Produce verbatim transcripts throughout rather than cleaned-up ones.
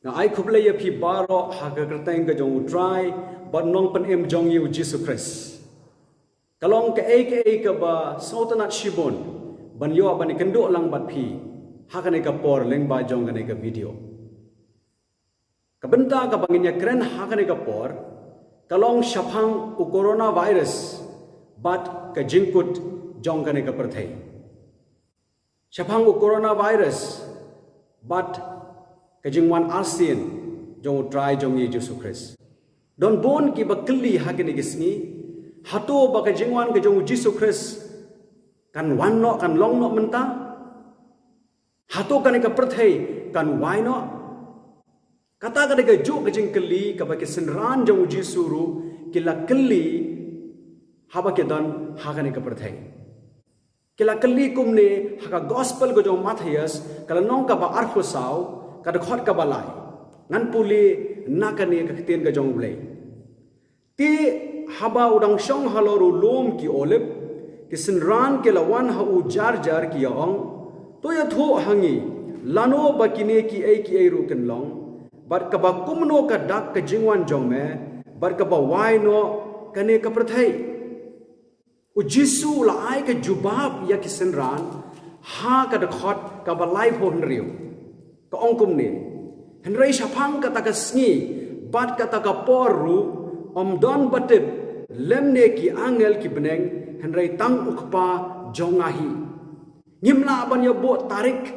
Nga ai khublei ïa phi baroh ha ka kyrteng ka jong U Trai bad Nongpynim jong ngi U Jisu Khrist. Ka long kaei kaei kaba sngewtynnat shibun ban ïoh ban ïakynduh lang bad phi ha kane ka por lyngba jong kane ka video. Ka bynta kaba ngin ïakren ha kane ka por ka long shaphang u coronavirus bad ka jingkut jong kane ka pyrthei. Shaphang u coronavirus bad ka jingwan arsien jong U Trai jong ngi Jisu Khrist. Don bun kiba kylli ha kine ki sngi, hato ba ka jingwan ka jong U Jisu Khrist kan wan noh, kan long noh mynta? Hato kane ka pyrthei kan wai noh? Kata ka dei kajuh ka jingkylli kaba ki synran jong U Jisu ruh ki la kylli haba ki don ha kane ka pyrthei. Ki la kylli kumne ha ka Gospel ka jong u Mathaios, ka lynnong kaba arphew saw, ka dkhot kaba lai. Ngan pule na kane ka ktien ka jong U Blei. Te haba u dang shong halor u lum ki Olib, ki synran ki la wan ha u jar jar ki ïa ong, To ïathuh ha ngi lano ba kine kiei kiei ruh kin long, bad kaba kumno ka dak ka jingwan jong me, bad kaba wai noh kane ka pyrthei. U Jisu u la ai ka jubab ïa ki synran ha ka dkhot kaba laiphew hynriew. Ka ong kumne, Hynrei shaphang kata ka sngi bad kata ka por ruh ym don ba tip, lymne ki angel ki bneng, hynrei tang U Kpa jong nga hi. Ngim lah ban ïa buh tarik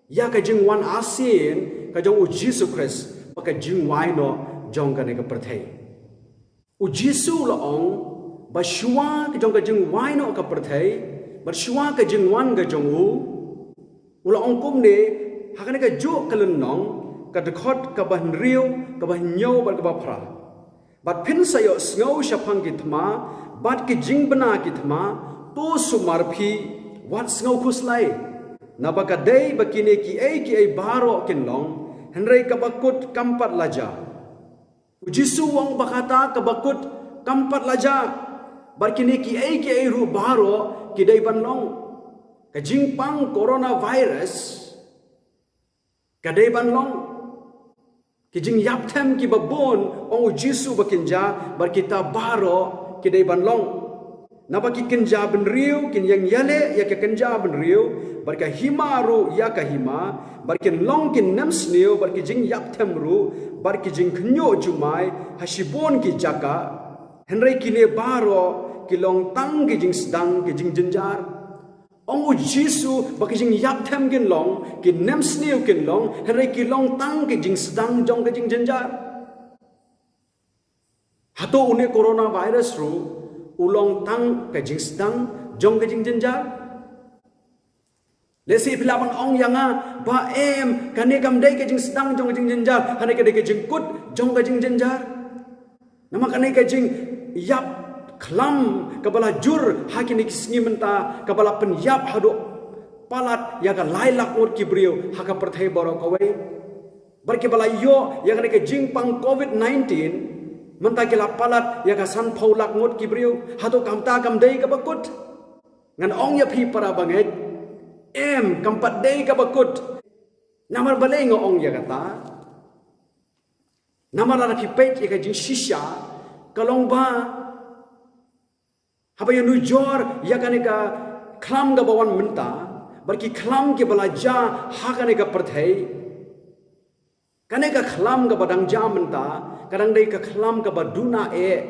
ïa ka jingwan arsien ka jong U Jisu Khrist bad ka jingwai noh jong kane ka pyrthei. U Jisu u la ong ba shuwa ka jong ka jingwai noh ka pyrthei bad shuwa ka jingwan ka jong u, u la ong kumne ha kane kajuh ka lynnong, ka dkhot kaba hynriew, kaba hynñiew bad kaba phra. Bad phin sa ïohsngew shaphang ki thma bad ki jingbna ki thma, to sumar phi wat sngew khuslai. Naba ka dei ba kine kiei kiei baroh kin long, hynrei kaba kut kam pat la jia. U Jisu u ong ba kata kaba kut kam pat la jia. Bad kine kiei kiei ruh baroh ki dei ban long. Ka jingpang coronavirus ka dei ban long. Ki jingïapthem kiba bun, ong U Jisu, ba kin jia, bad kita baroh ki dei ban long. Naba ki kynja bynriew kin ïeng ïaleh ïa ki kynja bynriew, bad ka hima ruh ïa ka hima, bad kin long ki nemsniew, bad ki jingïapthem ruh, bad ki jingkhynñiuh jumai ha shibun ki jaka. Hynrei kine baroh ki long tang ki jingsdang ki jingjynjar. Ong U Jisu ba ki jingïapthem kin long, ki nemsniew kin long, hynrei ki long tang ki jingsdang jong ki jingjynjar. Hato une coronavirus ruh u long tang ka jingsdang jong ka jingjynjar? Lehse phi lah ban ong ïa nga ba em, kane kam dei ka jingsdang jong ka jingjynjar, kane ka dei ka jingkut jong ka jingjynjar. Namar kane ka jingïap khlam kaba la jur ha kine ki sngi mynta, kaba la pynïap haduh palat ïa ka lai lak ngut ki briew ha ka pyrthei baroh kawei. Bad kiba la ïoh ïa kane ka jingpang covid nineteen, mynta ki la palat ïa ka sanphew lak ngut ki briew. Hato kamta kam dei kaba kut? Ngan ong ïa phi para bangeit, em, kam pat dei kaba kut. Namar balei nga ong ïa kata? Namar lada phi peit ïa ka jingshisha, ka long ba haba ïanujor ïa kane ka khlam kaba wan mynta, bad ki khlam kiba la jia ha kane ka pyrthei, kane ka khlam kaba dang jia mynta ka dang dei ka khlam kaba duna eh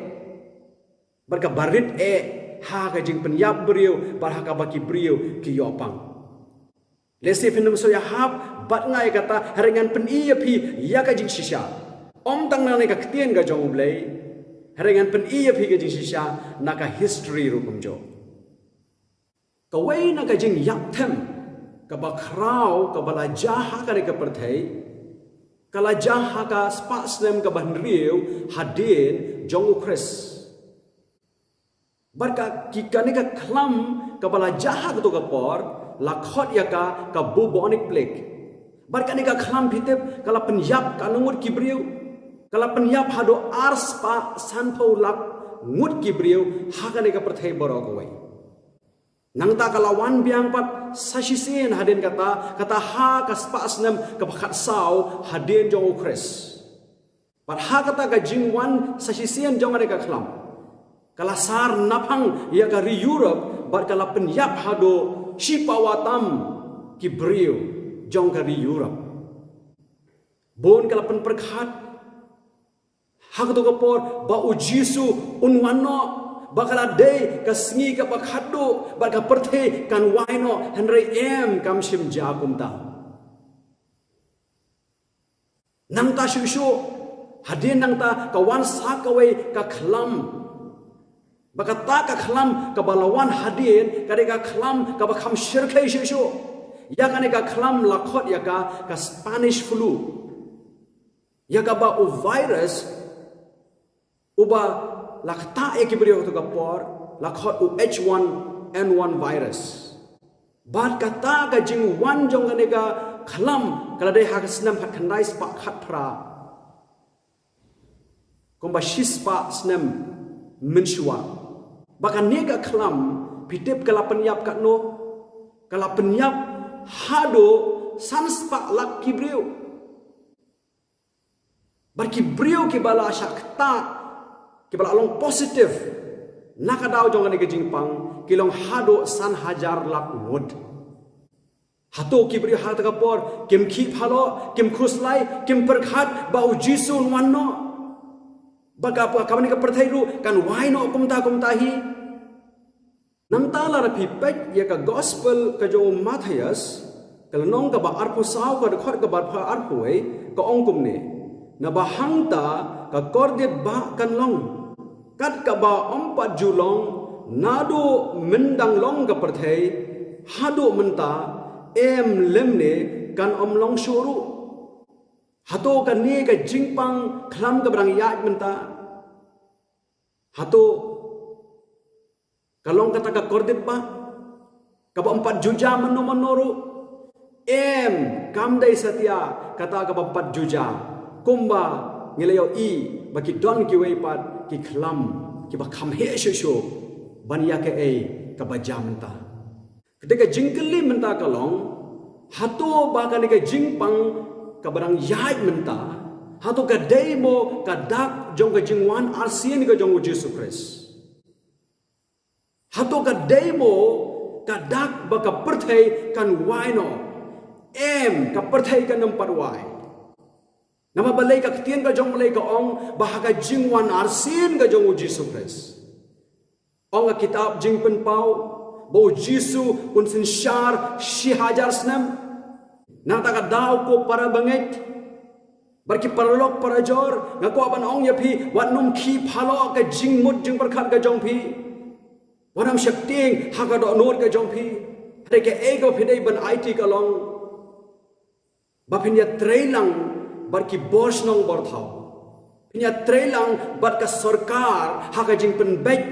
bad kaba rit eh ha ka jingpynïap briew bad ha kaba ki briew ki ïoh pang. Lehse phin ym sngewsih hap bad nga ïa kata, hynrei ngan pyni ïa phi ïa ka jingshisha. Ym tang na kane ka ktien ka jong U Blei, hynrei ngan pyni ïa phi ka jingshisha na ka history ruh kumjuh. Kawei na ka jingïapthem kaba khraw kaba la jia ha kane ka pyrthei, ka la jia ha ka spah snem kaba hynriew hadien jong U Khrist. Bad ka, ki, kane ka khlam kaba la jia ha kato ka por la khot ïa ka ka bubonic plague. Bad kane ka khlam, phi tip, ka la pynïap katno ngut ki briew? Ka la pynïap haduh ar spah sanphew lak ngut ki briew ha kane ka pyrthei baroh kawei. Nangta ka la wan biang pat sa shisien hadien kata, kata ha ka spah snem kaba khatsaw hadien jong u Khrist. Bad ha kata ka jingwan sa shisien jong kane ka khlam, ka la sar naphang ïa ka ri Europe, bad ka la pynïap haduh shiphew tam ki briew jong ka ri Europe. Bun ka la pynpyrkhat ha kato ka por ba u Jisu un wan noh, ba ka la dei ka sngi kaba khatduh, bad ka pyrthei kan wai noh, hynrei em, kam shym jia kumta. Nangta shuh shuh, hadien nangta ka wan sa kawei ka khlam. Bad kata ka khlam kaba la wan hadien, ka dei ka khlam kaba kham shyrkhei shuh shuh. Ïa kane ka khlam la khot ïa ka, ka Spanish flu. Ïa kaba u virus uba la ktah ïa ki briew ha kato ka por, la khot u H one N one virus. Bad kata ka jingwan jong kane ka khlam, ka la dei ha ka snem khatkhyndai spah khatphra. Kumba shispah snem mynshuwa. Bad kane ka khlam, phi tip ka la pynïap katno? Ka la pynïap haduh san spah lak ki briew. Bad ki briew kiba la shah ktah, kiba la long positive na ka daw jong kane ka jingpang, ki long haduh san hajar lak ngut. Hato ki briew ha kata ka por kim khih phaloh, kim khuslai, kim pyrkhat ba u Jisu un wan noh? Ba ka, ka, kane ka pyrthei ruh kan wai noh kumta kumta hi. Nangta lada phi peit ïa ka gospel ka jong u Mathaios, ka lynnong kaba arphew saw, ka dkhot kaba arphew, arphew wei, ka ong kumne: Naba hangta ka kordit bah kan long, kat kaba ym pat ju long naduh myndang long ka pyrthei haduh mynta, em, lymne kan ym long shuh ruh. Hato kane ka jingpang khlam kaba dang ïaid mynta, hato ka long kata ka kordit bah kaba ym pat ju jia mano mano ruh? Em, kam dei satia kata kaba ym pat ju jia. Kumba ngi la ïohi ba ki don kiwei pat ki khlam kiba kham heh shuh shuh ban ïa kaei kaba jia mynta. Kata ka jingkylli mynta ka long, hato ba kane ka jingpang kaba dang ïaid mynta, hato ka dei mo ka dak jong ka jingwan arsien ka jong u Jisu Khrist? Hato ka dei mo ka dak ba ka pyrthei kan wai noh? Em, ka pyrthei kan ym pat wai. Namar balei? Ka ktien ka jong U Blei ka ong ba ha ka jingwan arsien ka jong u Jisu Khrist, ong ka kitab Jingpynpaw ba u Jisu un synshar shi hajar snem. Nangta ka daw, ko para bangeit bad ki paralok parajor, nga kwah ban ong ïa phi, wat nym khih phaloh ka jingmut jingpyrkhat ka jong phi. Wat nym sheptieng ha ka dohnud ka jong phi. Hynrei kaei kaba phi dei ban aiti ka long ba phin ïatrei lang bad ki bor shnong bor thaw. Phin ïatrei lang bad ka sorkar ha ka jingpynbeit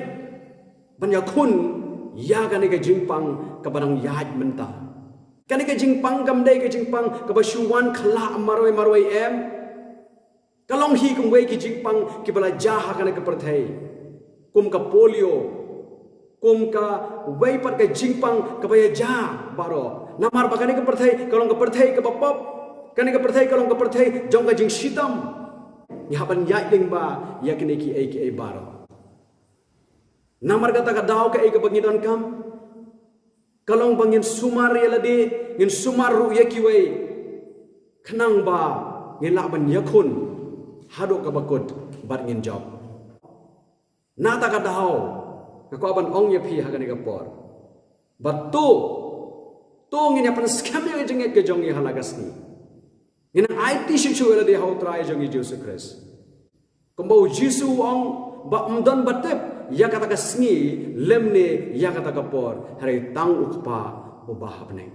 ban ïakhun ïa kane ka jingpang kaba dang ïaid mynta. Kane ka jingpang kam dei ka jingpang kaba shu wan khlak marwei marwei, em. Ka long hi kumwei ki jingpang kiba la jia ha kane ka pyrthei, kum ka polio, kum kawei pat ka jingpang kaba ïa jia baroh. Namar ba kane ka pyrthei ka long ka pyrthei kaba pop, kane ka pyrthei ka long ka pyrthei jong ka jingshitom. Ngi hap ban ïaid lyngba ïa kine kiei kiei baroh. Namar kata ka daw, kaei kaba ngi donkam ka long ba ngin sumar ïa lade, ngin sumar ruh ïa kiwei, khnang ba ngin lah ban ïakhun haduh kaba kut bad ngin jop. Nangta ka daw, nga kwah ban ong ïa phi ha kane ka por ba to, to ngin ïa pynskhem ïa ka jingngeit ka jong ngi ha la ka sngi. Ngin aiti shuh shuh ïa lade ha U Trai jong ngi Jisu Khrist. Kumba u Jisu u ong ba ym don ba tip ïa kata ka sngi lymne ïa kata ka por, hynrei tang U Kpa uba ha bneng.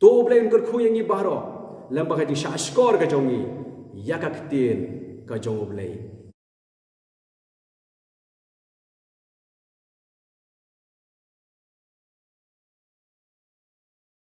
To U Blei un kyrkhu ïa ngi baroh lem bad ka jingshahshkor ka jong ngi ïa ka ktien ka jong U Blei.